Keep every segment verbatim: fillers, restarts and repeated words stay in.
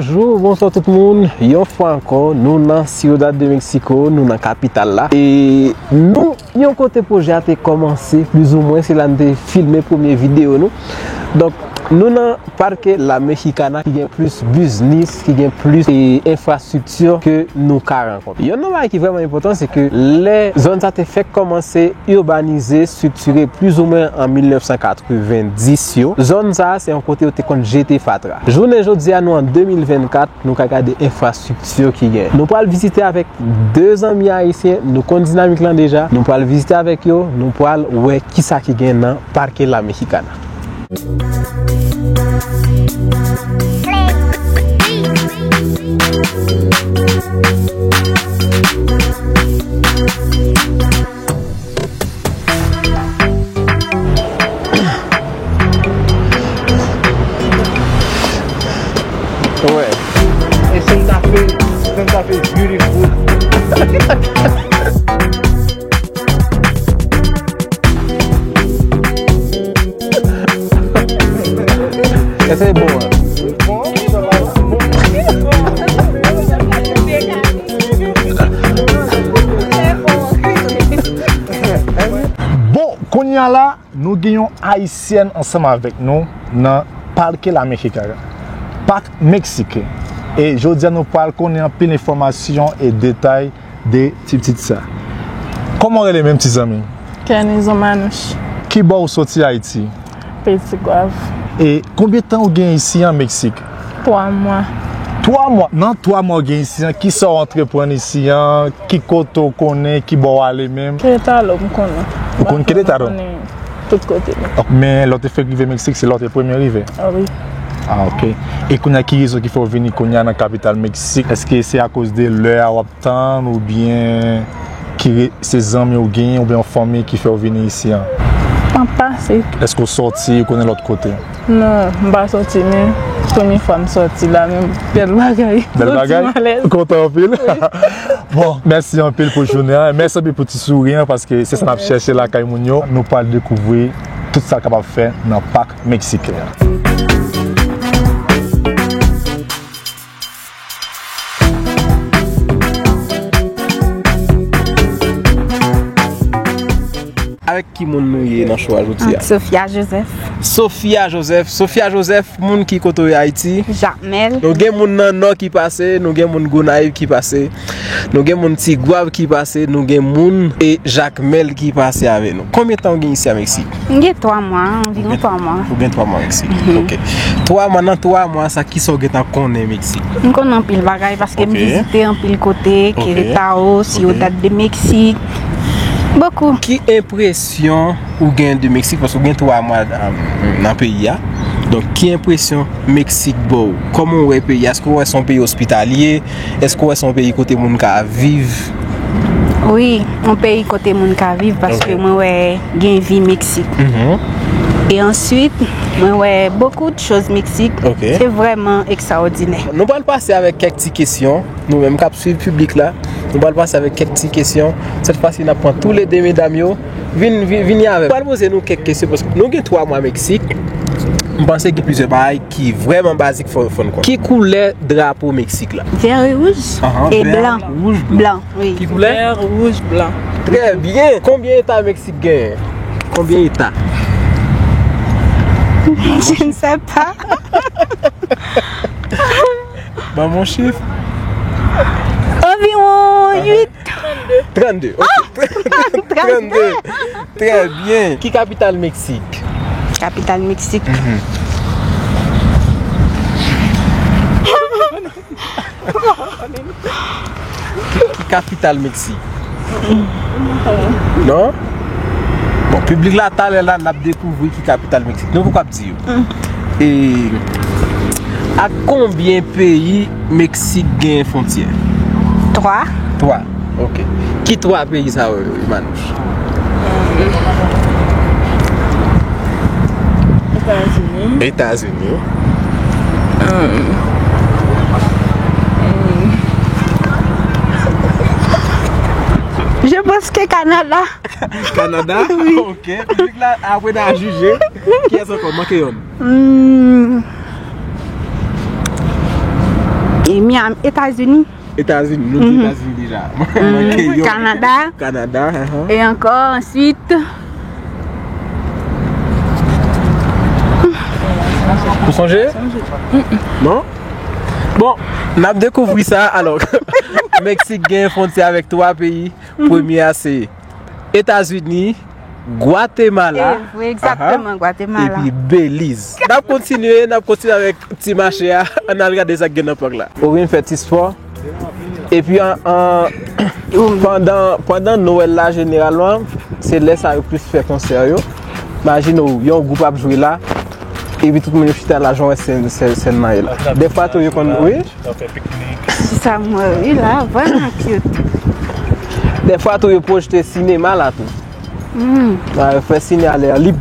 Bonjou, bonswa tout moun. Yon fwa ankò, nou nan Ciudad de Mexico, nou nan kapital la. E nou, yon kote pwojè a te kòmanse, plizoumwen, se la n te filme premye videyo nou. Donk, nou nan Parque La Mexicana, ki gen plis biznis, ki gen plis, e, enfrastrikti ke nou ka rankontre. Youn nan bagay ki vrèman enpòtan, se ke lè zòn sa te fèk kòmanse irbanize, estriktire plizoumwen an mil nèf san katrevenndis yo, zòn sa a se yon kote yo te konn jete fatra. Jounen jodi a, nou an de mil vennkat, nou ka gade enfrastrikti ki gen. Nou pral vizite avèk de zanmi ayisyen, nou konn dinamik lan deja, nou pral vizite avèk yo, nou pral wè kisa ki gen nan Parque La Mexicana. Wè. E Santa Fe, Santa Fe beautiful. Èske bon an? Bon, kounye a la, nou gen yon ayisyèn ansanm avèk nou nan Parque La Mexicana, Pak Meksik. E jodi a, nou pral konnen anpil enfòmasyon e detay de ti pitit sa. Kòman w rele menm, ti zanmi? Kenizon Manouch. Ki bò ou soti Ayiti? Petit Goâve. E konbyen tan ou gen isi an Meksik? Twa mwa. Twa mwa. Nan twa mwa ou gen isi an, kisa w antreprann isi an? Ki kote w konnen? Ki bò w ale menm? Querétaro m konnen. Ou konn Querétaro? M konnen tout kote. Ok, men lè w te fèk rive Meksik, se la w te premye rive? Ah, wi. Ah, ok. E kounye a, ki rezon ki fè w vini kounye a nan kapital Meksik? Èske se akoz de lè a w ap tann oubyen ki re-, se zanmi w genyen oubyen yon fanmi ki fè w vini isi an? M ap pase. Èske w sòti, ou konnen lòt kote? Non, m pa sòti, men premye fwa m sòti la, men bèl bagay. Bèl bagay? Santi m alèz. Kontan anpil? Wi. Bon, mèsi anpil pou jounen an. Mèsi anpil pou ti souri an, paske se sa n ap chèche lakay moun yo. Nou pral dekouvri tout sa l kapab fè nan Pak Meksik la. Avèk ki moun nou ye nan show a jodi a? Ak Sophia Joseph. Sophia Joseph. Sophia Joseph, moun ki kote w ye Ayiti? Jakmèl. Nou gen moun nan Nò ki pase, nou gen moun Gonayiv ki pase, nou gen moun Tigwav ki pase, nou gen moun e Jakmèl ki pase avè nou. Konbyen tan w gen isi a Meksik? M gen twa mwa, anviwon twa mwa. Ou gen twa mwa Meksik. Mhm. Ok. Twa mwa, nan twa mwa sa, kisa w gentan konnen Meksik? M konnen anpil bagay paske m vizite anpil kote, Querétaro, Ciudad de Mexique. Beaucoup. Ki enpresyon ou gen de Meksik? Paske ou gen twa mwa, um, nan peyi a. Donk, ki enpresyon Meksik ba w? Kòman w wè peyi a? Èske w wè se yon peyi ospitalye? Èske w wè se yon peyi kote moun ka viv? Wi, yon peyi kote moun ka viv, paske mwen wè gen vi Meksik. Mhm. E answit, mwen wè beaucoup de choses Meksik. Ok. Se vrèman ekstraòdinè. Nou pral pase avèk kèk ti kesyon, nou menm k ap swiv piblik la. Nou pral pase avèk kèk ti kesyon. Sèt fwa si, n ap pran toulede medam yo. Vin, vin, vini avè m. Pral poze nou kèk kesyon, paske nou gen twa mwa Meksik. M panse gen plizyè bagay ki vrèman bazik fò, fò n konnen. Ki koulè drapo Meksik la? Vè e wouj e blan. Wouj, blan. Blan, wi. Ki koulè? Vè, wouj, blan. Trè byen. Konbyen eta Meksik genyen? Konbyen eta? Je ne sais pas. Ban m yon chif. Anviwon uit. Trannde. Ok. Ah! Trannde. Trè byen. Ki kapital Meksik? Kapital Meksik. Mhm. Ki kapital Meksik? Non? Bon, piblik la, talè la, n ap dekouvri ki kapital Meksik. Nou poko ap di yo. Mm. E ak konbyen peyi Meksik gen fwontyè? Twa. Twa. Ok. Ki twa peyi sa yo, Manouch? Etazini. Etazini. Je pense que Canada. Kanada? Wi. Ok. Piblik la, apre n a jije. Kiyès ankò? Manke yonn. Hmm. Miami, Etazini. Etazini, nou di Etazini deja. Kanada. Kanada, e ankò answit. Ou sonje? Non? Bon, n ap dekouvri sa. Alò, Meksik gen fwontyè avèk twa peyi. Premye a se Etazini, Gwatemala, egzakteman, Gwatemala, epi Beliz. N ap kontinye, n ap kontinye avèk ti mache a. Ann al gade sa k gen nan pak la. Ou vin fè ti spò. Epi an, an, pandan, pandan Nwèl la, jeneralman, se lè sa yo plis fè konsè yo. Imajine w, yon gwoup ap jwe la, epi tout moun yo chita la, jan w wè sèn, sèn, sèn nan ye la. Dèfwa tou, yo konn, wi. Sa mwen, wi, la, vrèman cute. Dèfwa tou, yo pwojte sinema la tou. Hmm. Sa yo fè sine a lè lib.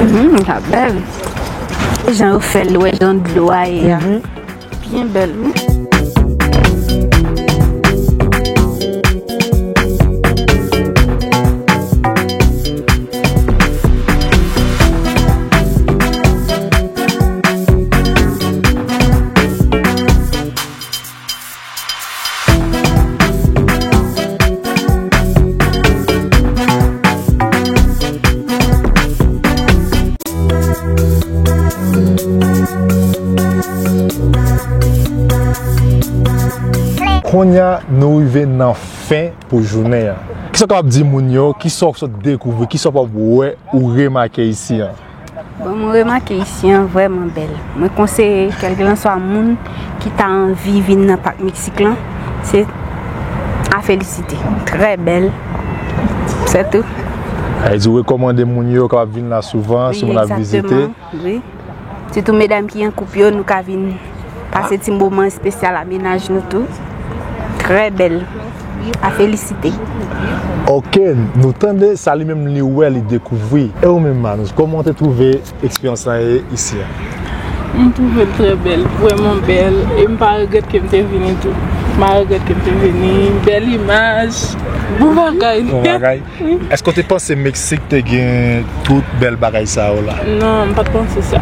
Hmm, sa bèl. Jan yo fè l, wè jan dlo a ye a. Mhm. Byen bèl, wi. Kounye a, nou rive nan fen pou jounen an. Kisa w kapab di moun yo? Kisa w sot dekouvri? Kisa w pap wè ou remake isi an? Bon, mwen remake isi an vrèman bèl. Mwen konseye kèlkelanswa moun ki ta anvi vin nan pak Meksik lan, se a felisite. Trè bèl. Se tou. Sa vle di ou rekòmande moun yo kapab vin la souvan, si moun ap vizite. Wi, egzakteman, wi. Sitou medam ki an koup yo, nou ka vin pase ti moman espesyal a mennaj nou tou. Trè bèl. A felisite. Ok, nou tande sa li menm li wè, li dekouvri. E ou menm, Manouche, kòman w te twouve eksperyans lan ye isi a? M twouve l trè bèl, vrèman bèl. E m pa regrèt ke m te vini tou. M pa regrèt ke m te vini. Bèl imaj. Bon bagay. Bon bagay. Èske w te panse Meksik te gen tout bèl bagay sa yo la? Non, m pa t panse sa.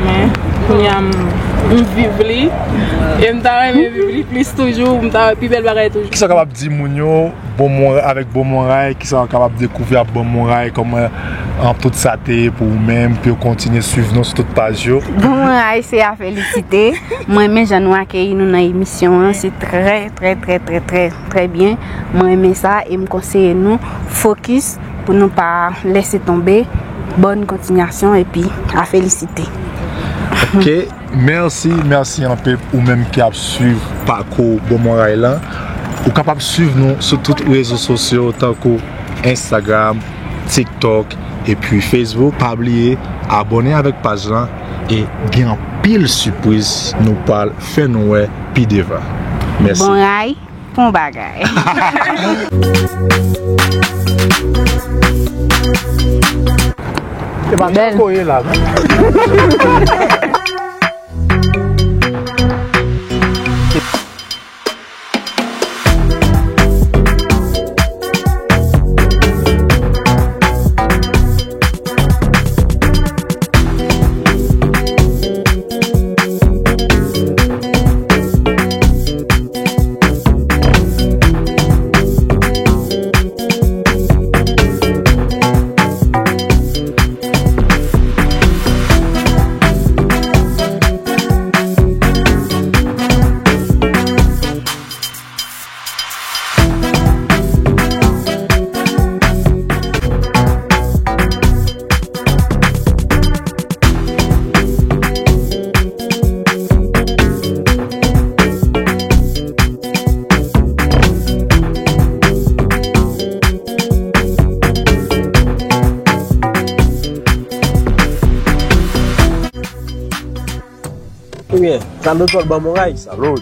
Men, kounye a, m, m viv li. E m ta renmen viv li plis toujou. M ta wè pi bèl bagay toujou. Kisa w kapab di moun yo, Bon Moray, avèk Bon Moray, kisa w kapab dekouvri ak Bon Moray, kòman, an, tout sa te ye pou ou menm, pou yo kontinye swiv nou sou tout paj yo? Bon Moray, se a felisite. Mwen renmen jan nou akeyi nou nan emisyon an. Se trè, trè, trè, trè, trè, trè byen. Mwen renmen sa e m konseye nou fokis pou nou pa lese tonbe. Bòn kontinyasyon epi a felisite. Ok, mèsi, mèsi anpil ou menm ki ap swiv pakou Bon Moray lan. Ou kapab swiv nou sou tout rezo sosyo tankou Instagram, TikTok, epi Facebook. Pa bliye abòne avèk paj lan e gen anpil sipriz nou pral fè nou wè pi devan. Mèsi. Bon ray pou yon bagay. Bèl. Ebyen, sa nou tòl ban mwen ray, sa lòd.